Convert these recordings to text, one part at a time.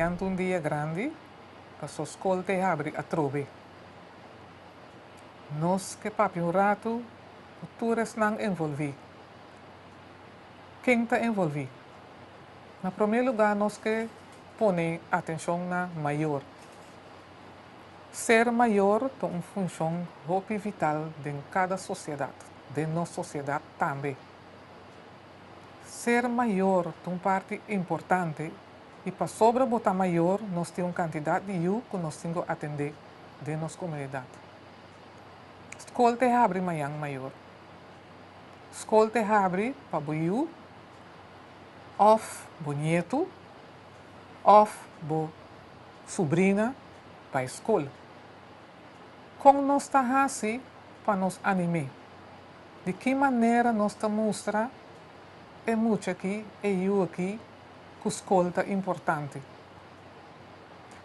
Mañan ta un dia grandi, paso skol ta habri atrobe. Nos ke papia un ratu ku tur esnan envolví. Ken ta envolví? Na promé lugá nos ke pone atenshon na mayor. Ser mayor ta un funshon hopi vital den kada sosiedat, den nos sosiedat tambe. Ser mayor ta un parti importante i pasobra bo ta mayor nos tin un kantidat di yu ku nos tin ku atendé den nos komunidat. Skol ta habri mañan mayor. Skol ta habri pa bo yu òf bo nietu òf bo subrina bai skol. Kon nos ta hasi pa nos anim'é? Di ki manera nos ta mustra e mucha akí, e yu akí, ku skol ta importante?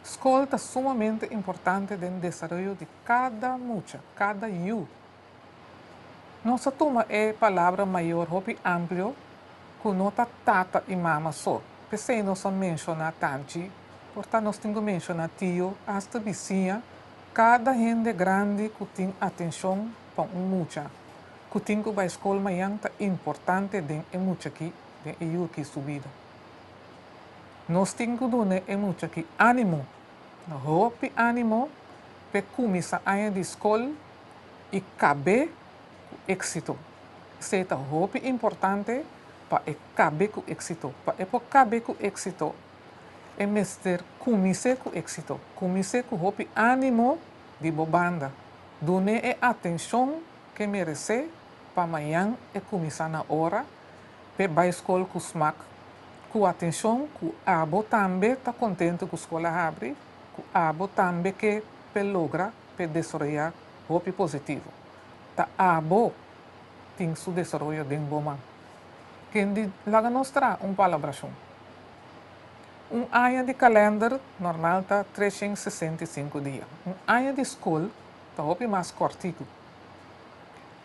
Skol ta sumamente importante den desaroyo di kada mucha, kada yu. Nos a tuma e palabra mayor hopi amplio ku no ta tata i mama so. P'esei nos a menshoná tanchi, por ta nos tin ku menshoná tio, asta bisiña, kada hende grandi ku tin atenshon pa un mucha ku tin ku bai skol mañan ta importante den e mucha aki, den e yu aki su bida. Nos tin ku duna e mucha aki ánimo, hopi ánimo p'e kuminsá aña di skol i kab'é ku éksito. Esei ta hopi importante pa e kab'é ku éksito. Pa e por kab'é ku éksito, e mester kumins'é ku éksito. Kumins'é ku hopi ánimo di bo banda. Dun'é e atenshon k'e meresé pa mañan e kuminsá na ora p'e bai skol ku smak, ku atenshon ku abo tambe ta kontentu ku skol a habri, ku abo tambe ke p'e logra p'e desaroyá hopi positivo. Ta abo tin su desaroyo den bo man. Ken di laga nos traha un palabrashon. Un aña di kalènder normal ta 365 dia. Un aña di skol ta hopi mas kòrtiku.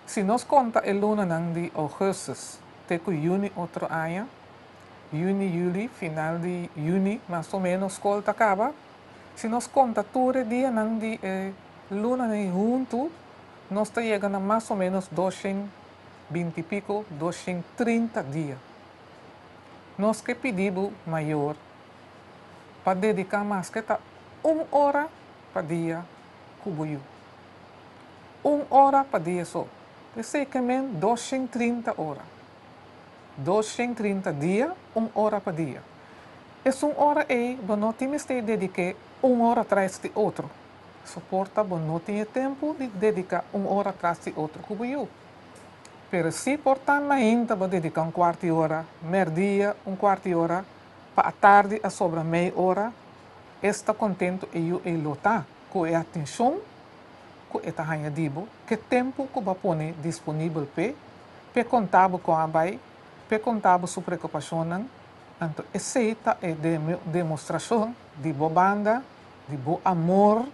Si nos konta e lunanan di ougùstùs te ku yüni otro aña, yüni, yüli, final di yüni mas o ménos skol ta kaba, Si nos konta tur e dianan di e lunanan ei huntu, nos ta yega na mas o ménos 220 i piko, 230 dia. Nos ke pidi bo mayor pa dediká maske ta un ora pa dia ku bo yu. Un ora pa dia so. Esei ke men 230 ora. 230 dia, un ora pa dia. Esun ora ei bo no tin mester dedik'é un ora tras di otro. Soporta bo no tin e tempu di dediká un ora tras di otro ku bo yu. Pero si por ta mainta bo dediká un kuart di ora, mèrdia un kuart di ora, pa atardi a sobra mei ora, esta kontentu e yu ei lo ta ku e atenshon ku e ta haña di bo, ku e tempu ku bo a pone disponibel p'e, p'e konta bo kon a bai, p'e konta bo su preokupashonnan. Anto esei ta e demostrashon di bo banda di bo amor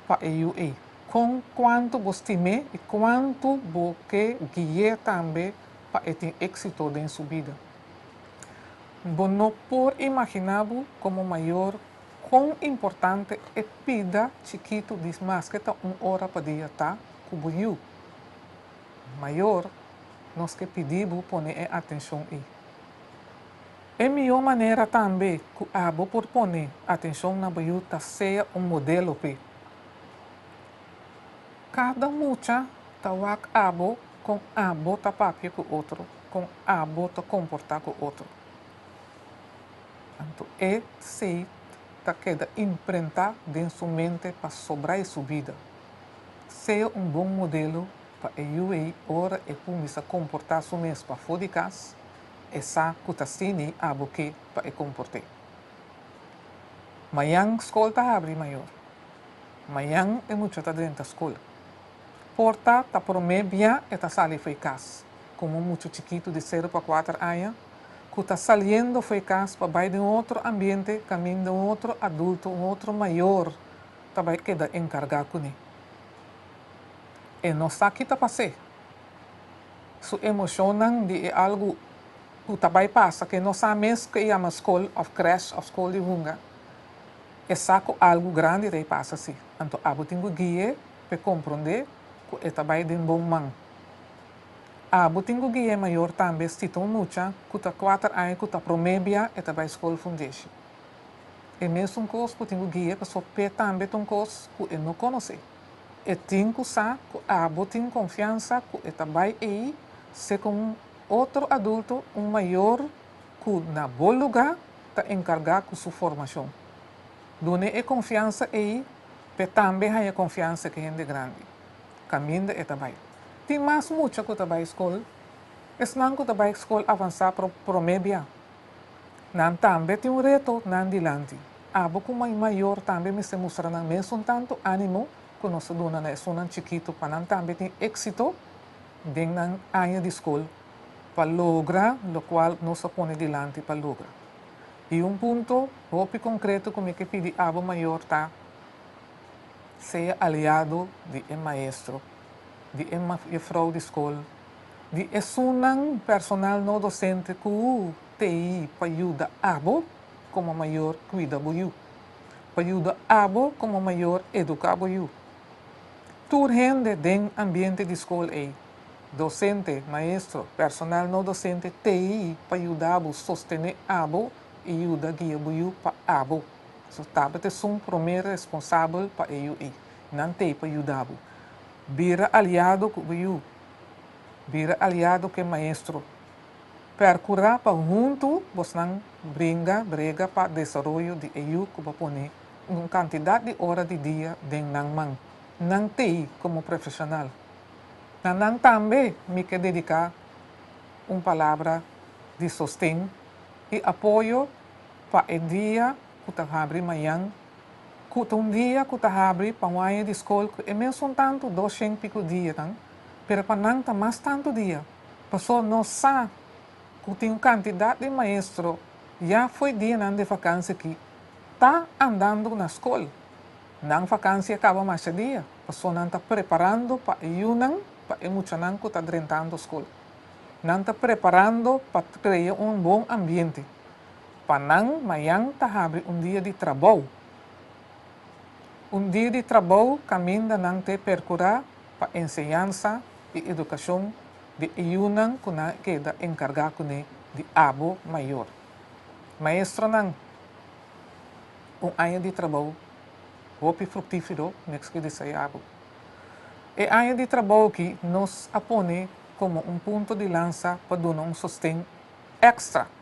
pa e yu ei. Kon kuantu bo stim'é i kuantu bo ke gui'é tambe pa e tin éksito den su bida. Bo no por imaginá bo komo mayor kon importante e pida chikitu di maske ta un ora pa dia ta ku bo yu. Mayor, nos ke pidi bo pone e atenshon ei. E mihó manera tambe ku abo por pone atenshon na bo yu ta sea un modelo p'e. Kada mucha ta wak abo kon abo ta papia ku otro, kon abo ta komportá ku otro. Anto esei ta keda imprentá den su mente pa sobra su bida. Sea un bon modelo pa e yu ei ora e kuminsá komportá su mes pafó di kas, e sa ku ta sini abo ke pa e komport'é. Mañan skol ta habri mayor. Mañan e mucha ta drenta skol. Por ta ta promé bia e ta sali fo'i kas, komo un mucha chikitu di sero pa kuater aña ku ta saliendo fo'i kas pa bai den un otro ambiente kaminda un otro adulto, un otro mayor ta bai keda enkargá kuné. E no sa ki ta pas'é. Su emoshonnan di e algu ku ta bai pasa ku e no sa mes ku e yama skol òf krèsh òf skol di hunga. E sa ku algu grandi ta pasa si. Anto abo tin ku gui'é pa komprondé ku e ta bai den bon man. Abo tin ku guia mayor tambe si ta un mucha ku ta 4 aña ku ta promé bia e ta bai skol fundeshi. E mesun kos ku tin ku guia pasobra p'e tambe ta un kos ku e no konosé. E tin ku sa ku abo tin konfiansa ku e ta bai ei se ku otro adulto, un mayor ku na bo lugá ta enkargá ku su formashon. Dun'é e konfiansa ei, p'e tambe haña konfiansa ku hende grandi. Kaminda e ta bai. Tin mas mucha ku ta bai skol, esnan ku ta bai skol avansá promé bia. Nan tambe tin un reto nan dilanti. Abo komo mayor tambe mester mustra nan mesun tantu ánimo ku nos ta duna na esunnan chikitu pa nan tambe tin éksito den nan aña di skol pa logra lokual nos a pone dilanti pa logra. I un punto hopi konkreto ku mi ke pidi abo mayor ta sea aliado di e maestro, di e juffrouw di skol, di esunnan personal no dosente ku t'ei pa yuda abo komo mayor kuida bo yu. Pa yuda abo komo mayor eduká bo yu. Tur hende den ambiente di skol ei, dosente, maestro, personal no dosente t'ei pa yuda bo sostené abo i yuda guia bo yu pa abo. So abo ta esun promé responsabel pa e yu ei. Nan t'ei pa yuda bo. Bira aliado ku bo yu. Bira aliado ku e maestro. Perkurá pa huntu bosnan bringa, brega pa desaroyo di e yu ku bo pone un kantidat di ora di dia den nan man. Nan t'ei komo profeshonal. Na nan tambe mi ke dediká un palabra di sosten i apoyo pa e dia ku ta habri mañan, ku ta un dia ku ta habri pa un aña di skol ku e mesun tantu 200 piku dianan, pero pa nan ta mas tantu dia. Pasobra nos sa ku tin un kantidat di maestro ya for di dianan di vakansi aki ta andando na skol. Nan vakansi a kaba mas dia, pasobra nan ta preparando pa e yunan, pa e muchanan ku ta drentando skol. Nan ta preparando pa krea un bon ambiente. Pa nan mañan ta habri un dia di trabou. Un dia di trabou kaminda nan ta perkurá pa enseñansa i edukashon di e yunan ku nan keda enkargá kuné di abo mayor. Maestronan, un aña di trabou hopi fruktífero, mi ke deseá abo. E aña di trabou aki nos a pone komo un punto di lansa pa duna un sosten èkstra.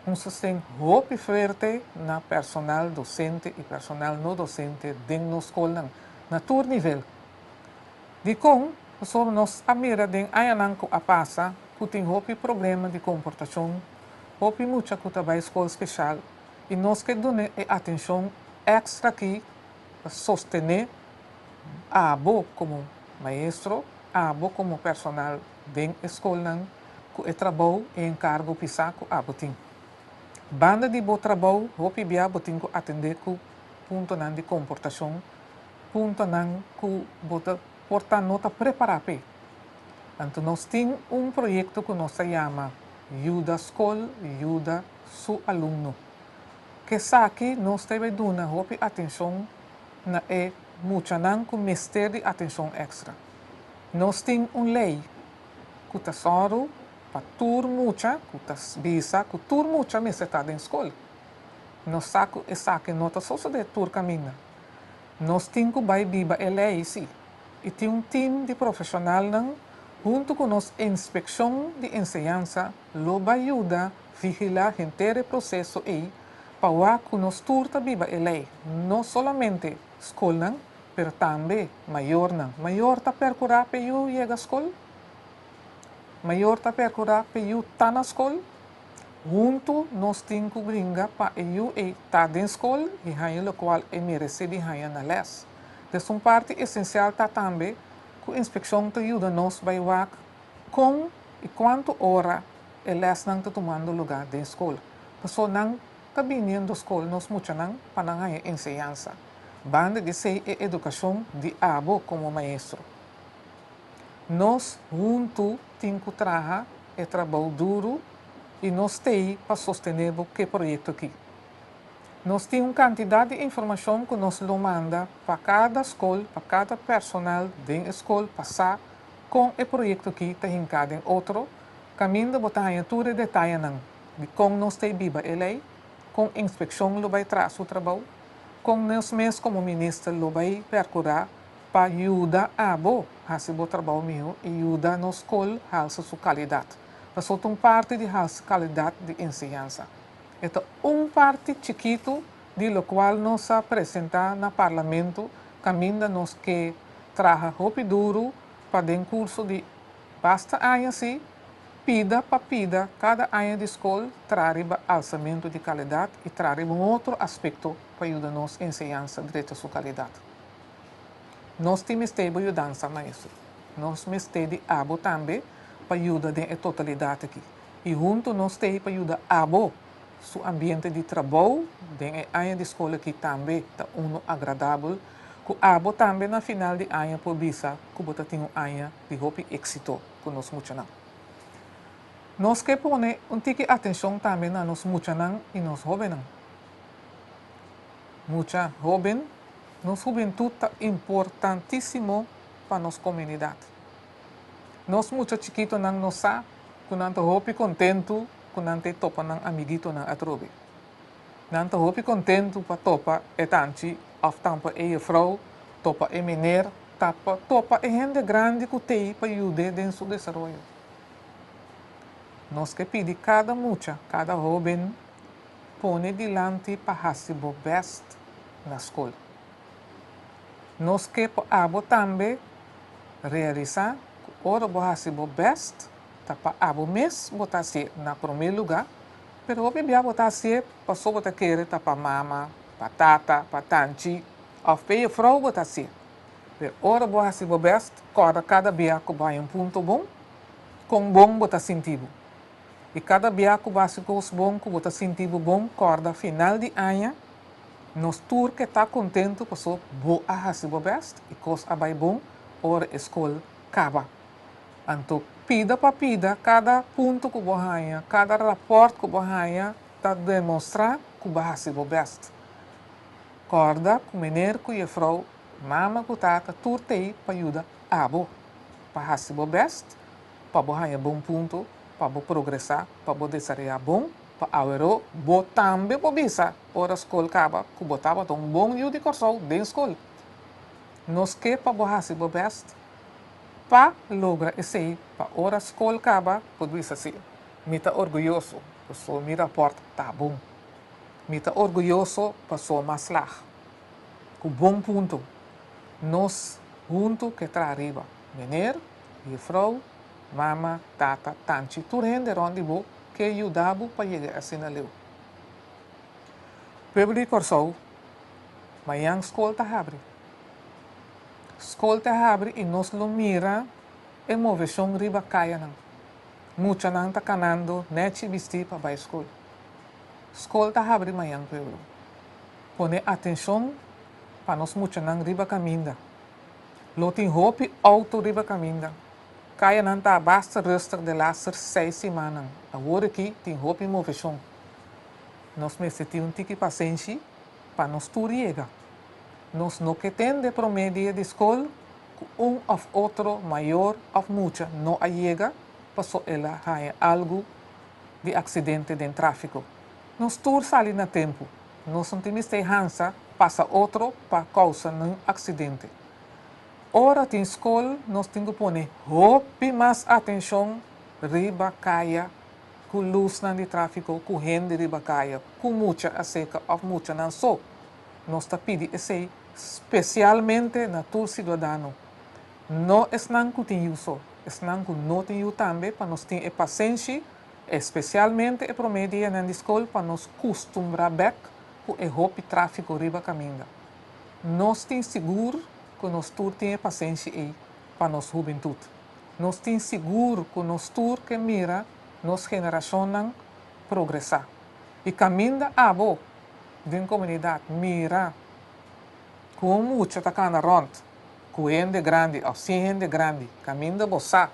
Un sosten hopi fuerte na personal dosente i personal no dosente den nos skolnan, na tur nivel. Dikon, pasobra nos a mira den añanan ku a pasa ku tin hopi problema di komportashon, hopi mucha ku ta bai skol spesial i nos ke duna e atenshon èkstra aki pa sostené abo komo maestro, abo komo personal den skolnan ku e trabou i enkargo pisá ku abo tin. Banda di bo trabou, hopi bia bo tin ku atendé ku puntonan di komportashon, puntonan ku bo ta por ta no ta prepará p'e. Anto nos tin un proyekto ku nos ta yama Yuda Skol, Yuda su Alumno. Ku esaki nos ta duna hopi atenshon na e muchanan ku mester di atenshon èkstra. Nos tin un lei ku ta sòru pa tur mucha, ku ta bisa ku tur mucha mester ta den skol. Nos sa ku esaki no ta sosodé tur kaminda. Nos tin ku bai biba e lei, si. I tin un tim di profeshonalnan huntu ku nos inspekshon di enseñansa lo bai yuda vigilá henter e proseso ei pa wak ku nos tur ta biba e lei. No solamente skolnan, pero tambe mayornan. Mayor ta perkurá pa yu yega skol. Mayor ta perkurá pa yu ta na skol. Huntu nos tin ku bringa pa e yu ei ta den skol i haña lokual e meresé di haña na lès. Dus un parti esensial ta tambe ku inspekshon ta yuda nos bai wak kon i kuantu ora e lèsnan ta tumando lugá den skol. Pasobra nan ta biniendo skol nos muchanan pa nan haña enseñansa. Banda di esei e edukashon di abo komo maestro. Nos huntu tin ku traha e trabou duru i nos t'ei pa sostené bo ku e proyekto aki. Nos tin un kantidat di informashon ku nos lo manda pa kada skol, pa kada personal den e skol pa sa kon e proyekto akí ta hinká den otro. Kaminda bo ta haña tur e detayenan di kon nos ta e biba e lei, kon inspekshon lo bai traha su trabou, kon nos mes komo minister lo bai perkurá pa yuda abo hasi bo trabou mihó i yuda nos skol halsa su kalidat. Pasobra ta un parti di halsa kalidat di enseñansa. E ta un parti chikitu di lokual nos a presentá na Parlamento kaminda nos ke traha hopi duru pa den kurso di basta aña si, pida pa pida kada aña di skol traha riba alsamentu di kalidat i traha riba un otro aspekto pa yuda nos enseñansa drecha su kalidat. Nos tin mester bo yudansa, maestro. Nos mester di abo tambe pa yuda den e totalidat aki. I huntu nos t'ei pa yuda abo su ambiente di trabou den e aña di skol aki tambe ta unu agradabel, ku abo tambe na final di aña por bisa ku bo ta tin un aña di hopi éksito ku nos muchanan. Nos ke pone un tiki atenshon tambe na nos muchanan i nos hóbennan. Mucha, hóben, nos hubentut ta importantísimo pa nos komunidat. Nos mucha chikitonan no sa ku nan ta hopi kontentu ku nan ta e topa nan amiguitonan atrobe. Nan ta hopi kontentu pa topa e tanchi òf tampa e jefrou, topa e mener, tapa topa e hende grandi ku t'ei pa yud'é den su desaroyo. Nos ke pidi kada mucha, kada hóben pone dilanti pa hasi bo bèst na skol. Nos ke pa abo tambe realisá ku ora bo hasi bo bèst, ta pa abo mes bo ta hasié na promé lugá, pero hopi bia bo ta hasié paso bo ta kere ta pa mama, pa tata, pa tanchi òf pa e jefrou bo ta hasié. Pero ora bo hasi bo bèst, kòrda kada bia ku bo haña un punto bon, kon bon bo ta sinti bo. I kada bia ku bo hasi kos bon ku bo ta sinti bo bon, kòrda final di aña, Nos tur ke ta kontentu paso bo a hasi bo bèst i kos a bai bon ora e skol kaba. Anto pida pa pida kada punto ku bo haña, kada rapòrt ku bo haña ta demostrá ku bo a hasi bo bèst. Kòrda ku mener ku jefrou, mama ku tata tur t'ei pa yuda abo pa hasi bo bèst, pa bo haña bon punto, pa bo progresá, pa bo desaroyá bon. Pa aweró bo tambe por bisa ora skol kaba ku bo tabata un bon yu di Kòrsou den skol. Nos ke pa bo hasi bo bèst pa logra esei pa ora skol kaba por bisa si, Mi ta orguyoso paso mi rapòrt ta bon. Mi ta orguyoso paso m'a slag ku bon punto. Nos huntu ke traha riba, meneer, jefrou, mama, tata, tanchi, tur hende rònt di bo ke yuda bo pa yega asina leu. Pueblo di Kòrsou, mañan skol ta habri. Skol ta habri i nos lo mira e moveshon riba kayanan. Muchanan ta kanando nèchi bistí pa bai skol. Skol ta habri mañan pueblo. Pone atenshon pa nos muchanan riba kaminda. Lo tin hopi outo riba kaminda. Kayanan ta basta rustig de laster seis simannan. Awor aki tin hopi moveshon. Nos mester tin un tiki pasenshi pa nos tur yega. Nos no ke tende promé dia di skol ku un òf otro mayor òf mucha no a yega paso el a haña algu di aksidente den tráfiko. Nos tur sali na tempu. Nos no tin mester hansa pasa otro pa kousa nun aksidente. Ora tin skol nos tin ku pone hopi mas atenshon riba kaya ku lusnan di tráfiko, ku hende riba kaya, ku mucha aseka òf muchanan so. Nos ta pidi esei spesialmente na tur siudadano, no esnan ku tin yu so, esnan ku no tin yu tambe pa nos tin e pasenshi, espesialmente e promé dianan di skol pa nos kustumbrá bèk ku e hopi tráfiko riba kaminda. Nos tin sigur ku nos tur tin e pasenshi ei pa nos hubentut. Nos tin sigur ku nos tur ke mira nos generashonnan progresá. I kaminda abo den komunidat mira ku un mucha ta kana rònt ku hende grandi òf sin hende grandi, kaminda bo sa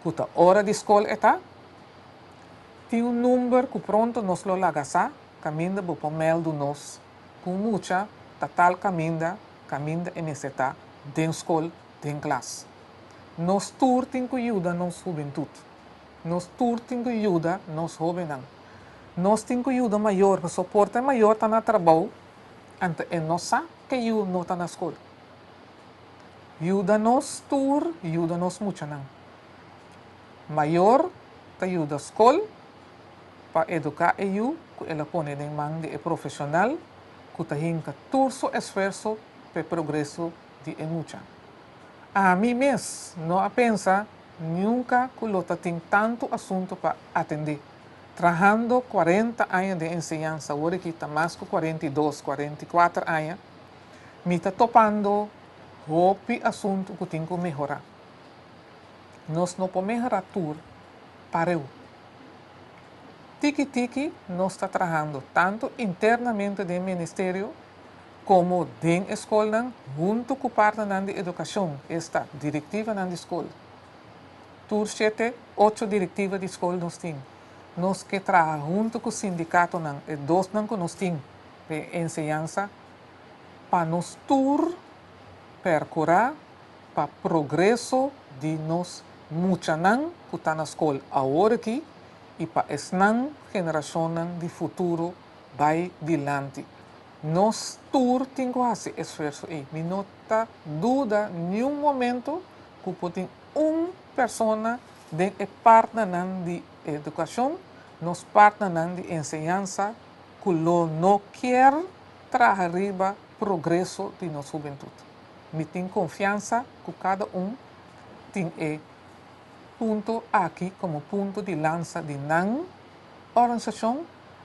ku ta ora di skol e ta, tin un number ku pronto nos lo laga sa. kaminda bo por mèldu nos ku mucha ta tal kaminda, kaminda e mester ta den skol, den klas. Nos tur tin ku yuda nos hubentut. Nos tur tin ku yuda nos hóbennan. Nos tin ku yuda mayor, pasobra por ta e mayor ta na trabou, anto e no sa ku e yu no ta na skol. Yuda nos tur yuda nos muchanan. Mayor ta yuda skol pa eduká e yu ku el a pone den man di e profeshonal ku ta hinka tur su esfuerso pa e progreso di e mucha. Ami mes no a pensa nunka ku lo ta tin tantu asuntu pa atendé. Trahando kuarenta aña den enseñansa, awor aki ta mas ku 42, 44 aña, mi ta topando hopi asuntu ku tin ku mehorá. Nos no por mehorá tur pareu. Tiki tiki nos ta trahando tantu internamente den ministerio komo den e skolnan huntu ku partnernan di edukashon, esta direktivanan di skol. Tur shete, ocho direktiva di skol nos tin. Nos ke traha huntu ku sindikatonan, e dosnan ku nos tin den enseñansa, pa nos tur perkurá pa progreso di nos muchanan ku ta na skol awor aki i pa esnan generashonnan di futuro bai dilanti. Nos tur tin ku hasi esfuerso ei. Mi no ta duda niun momento ku por tin un persona den e partnernan di edukashon, nos partnernan di enseñansa ku lo no kier traha riba progreso di nos hubentut. Mi tin konfiansa ku kada un tin e punto aki komo punto di lansa di nan organisashon,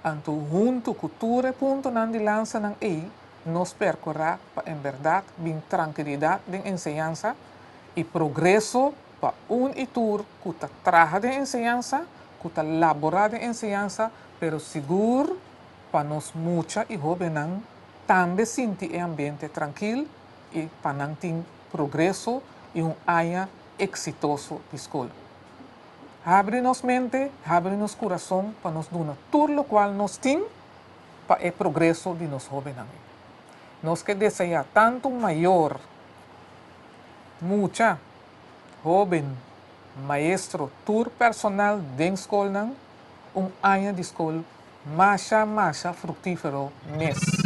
anto huntu ku tur e puntonan di lansanan ei nos perkurá pa en bèrdat bin trankilidat den enseñansa i progreso pa un i tur ku ta traha den enseñansa, ku ta laborá den enseñansa, pero sigur pa nos mucha i hóbennan tambe sinti e ambiente trankil i pa nan tin progreso i un aña eksitoso di skol. Habri nos mente, habri nos kurason pa nos duna tur lokual nos tin pa e progreso di nos hóbennan. Nos ke deseá tantu mayor, mucha, hóben, maestro, tur personal den skolnan un aña di skol masha masha fruktífero mes.